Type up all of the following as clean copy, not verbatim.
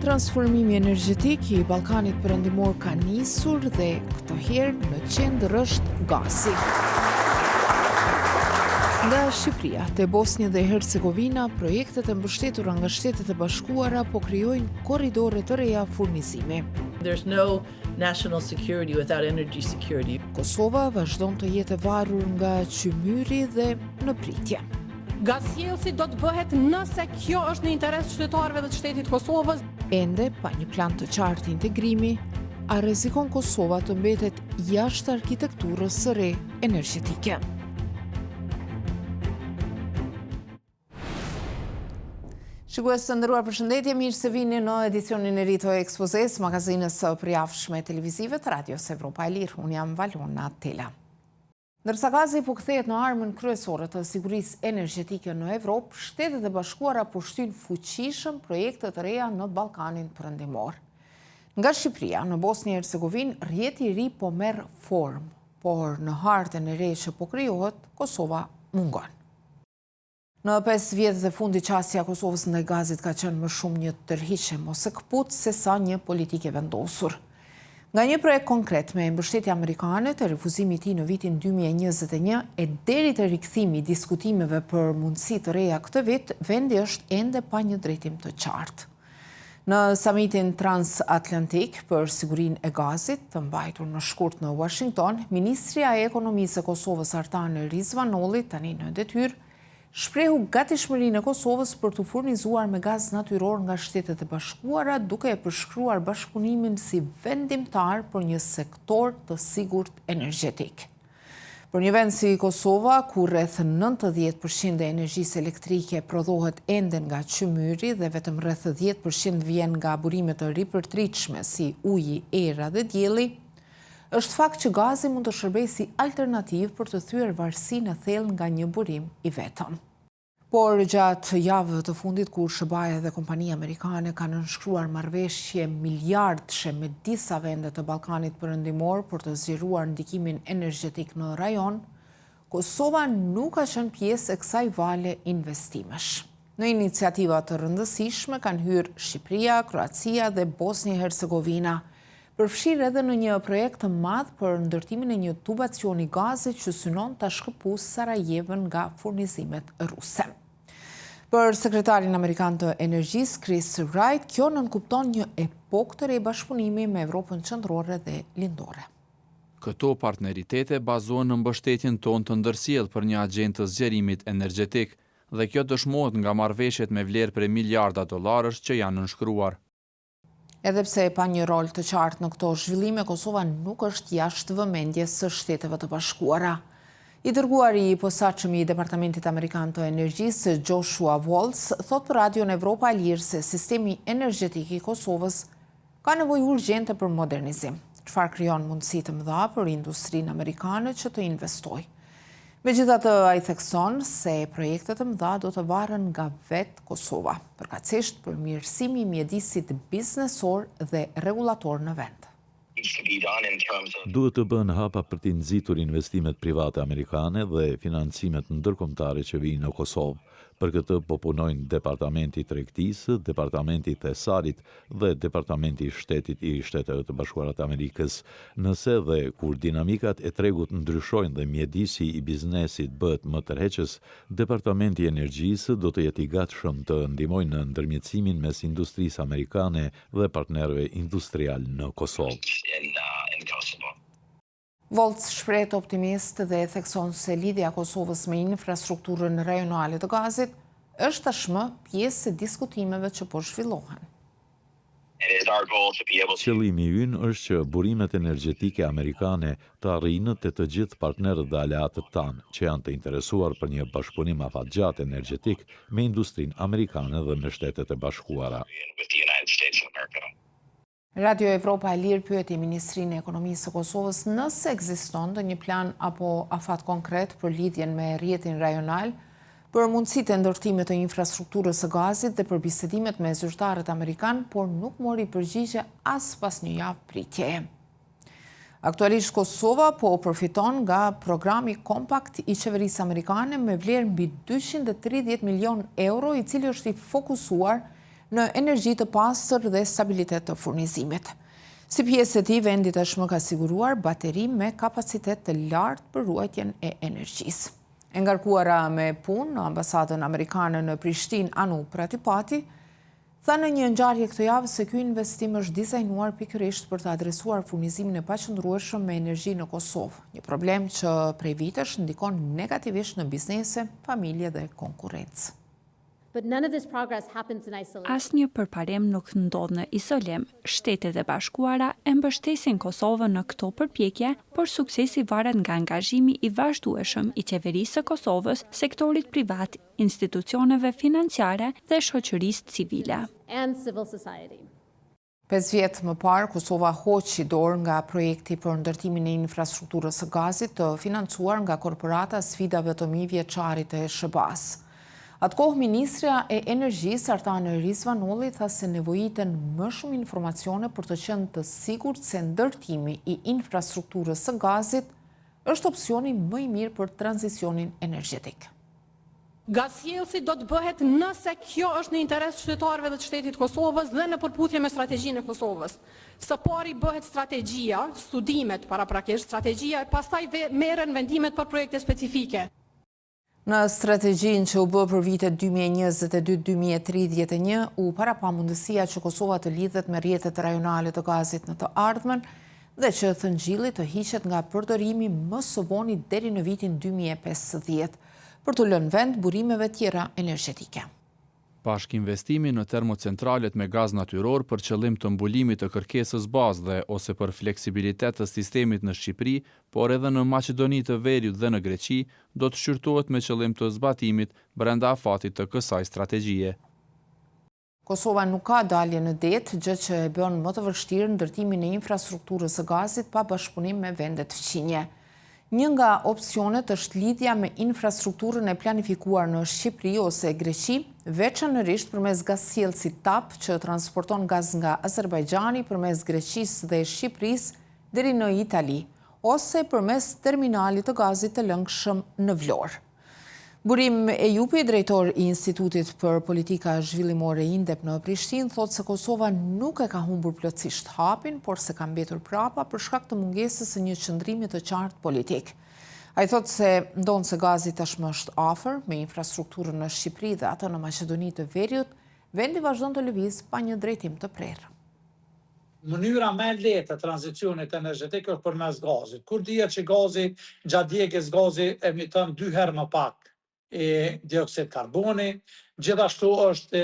Transformimi energjetik i Ballkanit Perëndimor ka nisur dhe këtë herë në qendër është gazi. Nga Shqipëria te Bosnjë dhe Hercegovina, projektet e mbështetura nga Shtetet e Bashkuara po krijojnë korridore të reja furnizimi. There's no national security without energy security. Kosova vazhdon të jetë e varur nga qymyri dhe në pritje. Gazsjellësi do të bëhet nëse kjo është në interes të qytetarëve dhe të shtetit të Kosovës. Ende pa një plan të qartë integrimi, a rrezikon Kosova të mbetet jashtë arkitekturës së re energjetike? Shikues të nderuar përshëndetje, mirë se vini në edicionin e ri të Ekspozesë, magazinës së përjavshme televizive të Radios Evropa e Lirë. Unë jam Valona Tela. Ndërsa gazi po kthehet në armën kryesore të sigurisë energjetike në Evropë, Shtetet e Bashkuara po shtyjnë fuqishëm projekte të reja në Ballkanin Perëndimor. Nga Shqipëria në Bosnjë e Hercegovinë, rrjeti i ri po merr formë, por në hartën e re që po krijohet, Kosova mungon. Në pesë vjetët e fundit qasja e Kosovës ndaj gazit ka qenë më shumë një tërhiqe mos e këput sesa një politikë e vendosur. Nga një projekt konkret me mbështetje amerikane te refuzimi i tij në vitin 2021 e deri te rikthimi i diskutimeve për mundësi të reja këtë vit, vendi është ende pa një drejtim të qartë. Në samitin transatlantik për sigurinë e gazit, të mbajtur në shkurt në Washington, ministrja e Ekonomisë e Kosovës Artane Rizvanolli, tani në detyrë, shprehu gatishmërinë e Kosovës për t'u furnizuar me gaz natyror nga Shtetet e Bashkuara, duke e përshkruar bashkëpunimin si vendimtar për një sektor të sigurt energjetik. Për një vend si Kosova, ku rreth 90% e energjisë elektrike prodhohet ende nga qymyri dhe vetëm rreth 10% vjen nga burime të ripërtritshme si uji, era dhe dielli, është fakt që gazi mund të shërbejë si alternativë për të thyer varësinë e thellë nga një burim i vetëm. Por gjatë javëve të fundit kur SHBA-ja dhe kompani amerikane kanë nënshkruar marrëveshje miliardëshe me disa vende të Ballkanit Perëndimor për të zgjeruar ndikimin energjetik në rajon, Kosova nuk ka qenë pjesë e kësaj vale investimesh. Në iniciativa të rëndësishme kanë hyrë Shqipëria, Kroacia dhe Bosnjë-Hercegovina, përfshirë edhe në një projekt të madh për ndërtimin e një tubacioni gazi që synon ta shkëpusë Sarajevën nga furnizimet ruse. Për sekretarin amerikan të Energjisë, Chris Wright, kjo nënkupton një epokë të re bashkëpunimi me Evropën Qendrore dhe Lindore. Këto partneritete bazohen në mbështetjen tonë të ndërsjellë për një agjendë të zgjerimit energjetik, dhe kjo dëshmohet nga marrëveshjet me vlerë prej miliarda dollarësh që janë nënshkruar. Edhe pse pa një rol të qartë në këto zhvillime, Kosova nuk është jashtë vëmendjes së Shteteve të Bashkuara. I dërguari i posaçëm i Departamentit Amerikan të Energjisë, Joshua Waltz, thotë për Radion Evropa e Lirë se sistemi energjetik i Kosovës ka nevojë urgjente për modernizim, çfarë krijon mundësi të mëdha për industrinë amerikane që të investojë. Megjithatë, ai thekson se projektet e mëdha do të varen nga vetë Kosova, përkatësisht përmirësimi i mjedisit biznesor dhe rregullator në vend. Duhet të bëhen hapa për t'i nxitur investimet private amerikane dhe financimet ndërkombëtare që vijnë në Kosovë. Për këtë po punojnë Departamenti i Tregtisë, Departamenti i Thesarit dhe Departamenti i Shtetit i Shteteve të Bashkuara të Amerikës. Nëse dhe kur dinamikat e tregut ndryshojnë dhe mjedisi i biznesit bëhet më tërheqës, Departamenti i Energjisë do të jetë i gatshëm të ndihmojë në ndërmjetësimin mes industrisë amerikane dhe partnerëve industrialë në Kosovë. Waltz shprehet optimist dhe thekson se lidhja e Kosovës me infrastrukturën rajonale të gazit është tashmë pjesë e diskutimeve që po zhvillohen. Qëllimi ynë është që burimet energjetike amerikane të arrijnë te të gjithë partnerët dhe aleatët tanë, që janë të interesuar për një bashkëpunim afatgjatë energjetik me industrinë amerikane dhe me Shtetet e Bashkuara. Radio Evropa e Lirë pyeti Ministrinë e Ekonomisë së Kosovës nëse ekziston ndonjë plan apo afat konkret për lidhjen me rrjetin rajonal, për mundësitë e ndërtimit të infrastrukturës së gazit dhe për bisedimet me zyrtarët amerikanë, por nuk mori përgjigje as pas një javë pritjeje. Aktualisht Kosova po përfiton nga programi kompakt i qeverisë amerikane me vlerë mbi 230 milionë euro, i cili është i fokusuar në energji të pastër dhe stabilitet të furnizimit. Si pjesë e tij, vendi tashmë ka siguruar bateri me kapacitet të lartë për ruajtjen e energjisë. E ngarkuara me punë në ambasadën amerikane në Prishtinë, Anu Pratipati, tha në një ngjarje këtë javë se ky investim është dizajnuar pikërisht për të adresuar furnizimin e paqëndrueshëm me energji në Kosovë, një problem që prej vitesh ndikon negativisht në biznese, familje dhe konkurrencë. Asnjë përparim nuk ndodh në izolim. Shtetet e Bashkuara e mbështesin Kosovën në këto përpjekje, por suksesi varet nga angazhimi i vazhdueshëm i Qeverisë së Kosovës, sektorit privat, institucioneve financiare dhe shoqërisë civile. Pesë vjet më parë, Kosova hoqi dorë nga projekti për ndërtimin e infrastrukturës së gazit të financuar nga Korporata e Sfidave të Mijëvjeçarit të SHBA-së. Atë kohë, ministrja e Energjisë, Artane Rizvanolli, tha se nevojiten më shumë informacione për të qenë të sigurt se ndërtimi i infrastrukturës së gazit është opsioni më i mirë për tranzicionin energjetik. Gazsjellësi do të bëhet nëse kjo është në interes të qytetarëve dhe të shtetit të Kosovës dhe në përputhje me strategjinë e Kosovës. Së pari bëhet strategjia, studimet paraprakisht, strategjia e pastaj merren vendimet për projekte specifike. Në strategjinë që u bë për vitet 2022-2031, u parapa mundësia që Kosova të lidhet me rrjetet rajonale të gazit në të ardhmen dhe që thëngjilli të hiqet nga përdorimi më së voni deri në vitin 2050, për t'u lënë vend burimeve tjera energjetike. Bashkëinvestimi në termocentralet me gaz natyror për qëllim të mbulimit të kërkesës bazë dhe ose për fleksibilitet të sistemit në Shqipëri, por edhe në Maqedoni të Veriut dhe në Greqi, do të shqyrtohet me qëllim të zbatimit brenda afatit të kësaj strategjie. Kosova nuk ka dalje në det, gjë që e bën më të vështirë ndërtimin e infrastrukturës së gazit pa bashkëpunim me vendet fqinje. Një nga opsionet është lidhja me infrastrukturën e planifikuar në Shqipëri ose Greqi, veçanërisht përmes gazsjellësit TAP që transporton gaz nga Azerbajxhani përmes Greqisë dhe Shqipërisë deri në Itali, ose përmes terminalit të gazit të lëngshëm në Vlorë. Burim Ejupi, drejtor i Institutit për Politika Zhvillimore INDEP në Prishtinë, thotë se Kosova nuk e ka humbur plotësisht hapin, por se ka mbetur prapa për shkak të mungesës së një qëndrimi të qartë politik. Ai thotë se ndonëse gazi tashmë është afër, me infrastrukturën në Shqipëri dhe atë në Maqedoni të Veriut, vendi vazhdon të lëvizë pa një drejtim të prerë. Mënyra më e lehtë e tranzicionit energjetik është përmes gazit. Kur dihet që gazi gjatë djegies gazi emiton dy herë më pak dioksid karboni, gjithashtu është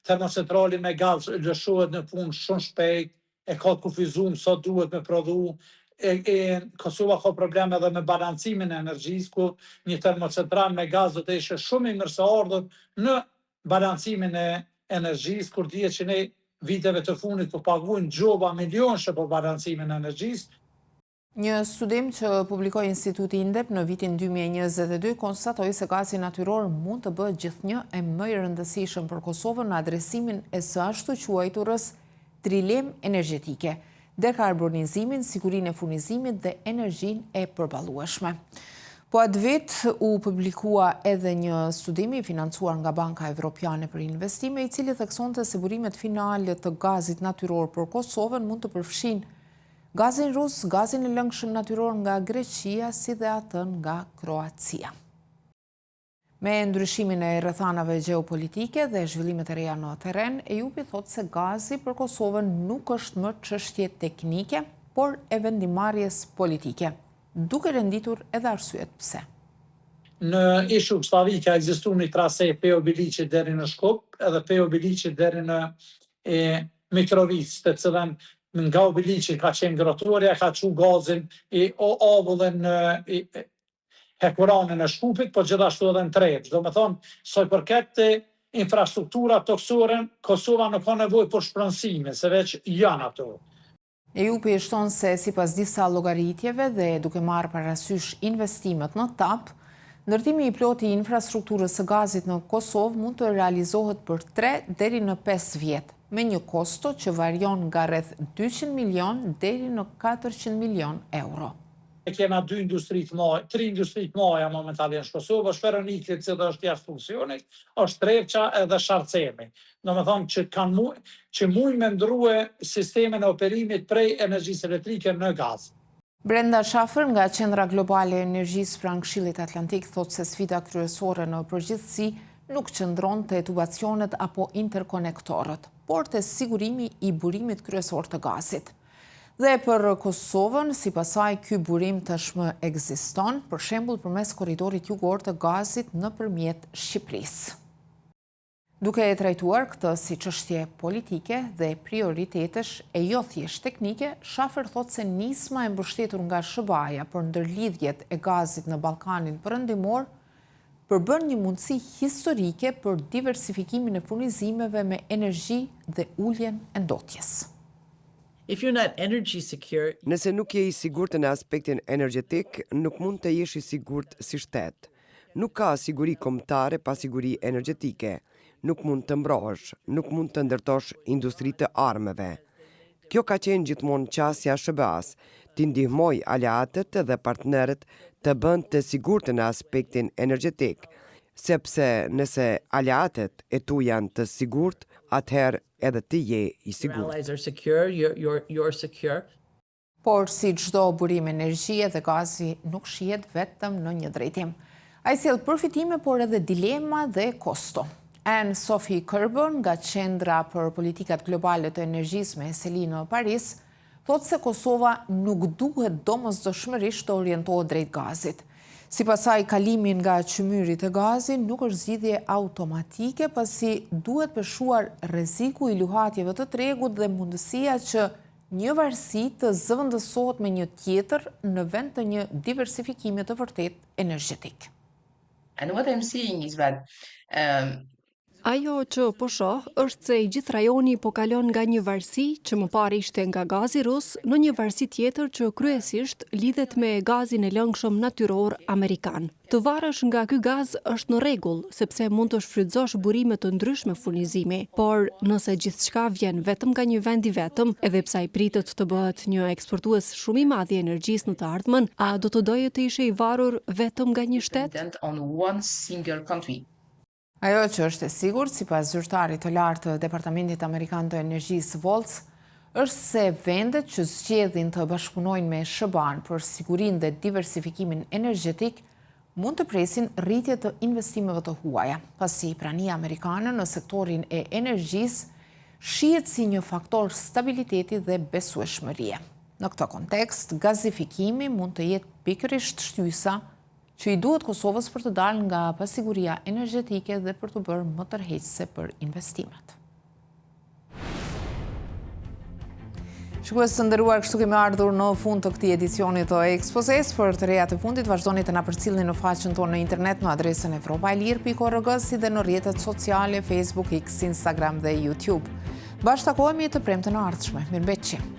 termocentrali me gaz lëshohet në punë shumë shpejt, e ka të kufizum sa duhet me prodhu, e, e Kosova ka problem edhe me balancimin e energjisë, ku një termocentral me gaz do të ishte shumë i mirëseardhur në balancimin e energjisë, kur dihet që ne viteve të fundit po paguajmë gjoba milionëshe për balancimin e energjisë. Një studim që publikoi Instituti INDEP në vitin 2022 konstatoi se gazi natyror mund të bëhet gjithnjë e më i rëndësishëm për Kosovën në adresimin e së ashtuquajturës trilemë energjetike, dekarbonizimin, sigurinë e furnizimit dhe energjinë e përballueshme. Po atë vit u publikua edhe një studim i financuar nga Banka Evropiane për Investime, i cili theksonte se burimet finale të gazit natyror për Kosovën mund të përfshijnë gazin rus, gazin e lëngshëm natyror nga Greqia si dhe atë nga Kroacia. Me ndryshimin e rrethanave gjeopolitike dhe zhvillimet e reja në terren, Ejupi thotë se gazi për Kosovën nuk është më çështje teknike, por e vendimmarrjes politike, duke renditur edhe arsyet pse. Në ish Jugosllavi ka ekzistu një trase pej Obiliqit deri në Shkup, edhe pej Obiliqit deri në e Mitrovicë, të cilën nga Obiliqi ka qenë ngrohtorja, ka çu gazin i avullin në Hekuranën e Shkupit, po gjithashtu edhe në Trepçë. Domethënë, sa i përket infrastruktura tokësore, Kosova nuk ka nevojë për shpronësime, se veç janë ato. Ejupi shton se sipas disa llogaritjeve dhe duke marrë parasysh investimet në TAP, ndërtimi i plotë i infrastrukturës së gazit në Kosovë mund të realizohet për 3 deri në 5 vjet, me një kosto që varion nga rreth 200 milion deri në 400 milion euro. Kena dy industri të mëdha, tri industri të mëdha momentalisht në Kosovë, është Feronikli i cili është jashtë funksionit, është Trepça edhe Sharrcemi. Domethonë që kanë mu, që mujnë me ndrrue sistemin e operimit prej energjisë elektrike në gaz. Brenda Shaffer nga Qendra Globale e Energjisë pranë Këshillit Atlantik thotë se sfida kryesore në përgjithësi nuk qëndron te tubacionet apo interkonektorët, por te sigurimi i burimit kryesor të gazit. Dhe për Kosovën, sipas saj, ky burim tashmë ekziston, për shembull përmes korridorit jugor të gazit nëpërmjet Shqipërisë. Duke e trajtuar këtë si çështje politike dhe prioritetesh e jo thjesht teknike, Shaffer thotë se nisma e mbështetur nga SHBA-ja për ndërlidhjet e gazit në Ballkanin Perëndimor përbën një mundësi historike për diversifikimin e furnizimeve me energji dhe uljen e ndotjes. If you're not energy secure. Nëse nuk je i sigurt në aspektin energjetik, nuk mund të jesh i sigurt si shtet. Nuk ka siguri kombëtare pa siguri energjetike. Nuk mund të mbrohesh, nuk mund të ndërtosh industri të armëve. Kjo ka qenë gjithmonë qasja e SHBA-së, t'i ndihmojë aleatët dhe partnerët të bëhen të sigurtë në aspektin energjetik, sepse nëse aleatët e tu janë të sigurt, atëherë edhe ti je i sigurt. Por si çdo burim energjie dhe gazi nuk shihet vetëm në një drejtim. Ai sjell përfitime, por edhe dilema dhe kosto. Anne Sophie Kerber nga Qendra për Politikat Globale të Energjisë me seli në Paris, thotë se Kosova nuk duhet domosdoshmërisht të orientohet drejt gazit. Sipas saj, kalimi nga qymyri te gazi nuk është zgjidhje automatike, pasi duhet peshuar rreziku i luhatjeve të tregut dhe mundësia që një varësi të zëvendësohet me një tjetër në vend të një diversifikimi të vërtetë energjetik. And what I'm seeing is that um, Ajo që po shoh është se i gjithë rajoni po kalon nga një varësi që më parë ishte nga gazi rus në një varësi tjetër që kryesisht lidhet me gazin e lëngshëm natyror amerikan. Të varësh nga ky gaz është në rregull, sepse mund të shfrytëzosh burime të ndryshme furnizimi, por nëse gjithçka vjen vetëm nga një vend i vetëm, edhe pse ai pritet të bëhet një eksportues shumë i madh i energjisë në të ardhmen, a do të doje të ishe i varur vetëm nga një shtet? Ajo që është e sigurt, sipas zyrtarit të lartë të Departamentit Amerikan të Energjisë Waltz, është se vendet që zgjedhin të bashkëpunojnë me SHBA-në për sigurinë dhe diversifikimin energjetik mund të presin rritje të investimeve të huaja, pasi prania amerikane në sektorin e energjisë shihet si një faktor stabiliteti dhe besueshmërie. Në këtë kontekst, gazifikimi mund të jetë pikërisht shtysa që i duhet Kosovës për të dalë nga pasiguria energjetike dhe për t'u bërë më tërheqëse për investimet. Shikues të nderuar, kështu kemi ardhur në fund të këtij edicioni të Ekspozes. Për të rejat e fundit, vazhdoni të na përcillni në faqen tonë në internet në adresën evropaelire.org si dhe në rrjetet sociale Facebook, X, Instagram dhe YouTube. Bashkë takohemi të premten e ardhshme. Mirëmbetshi!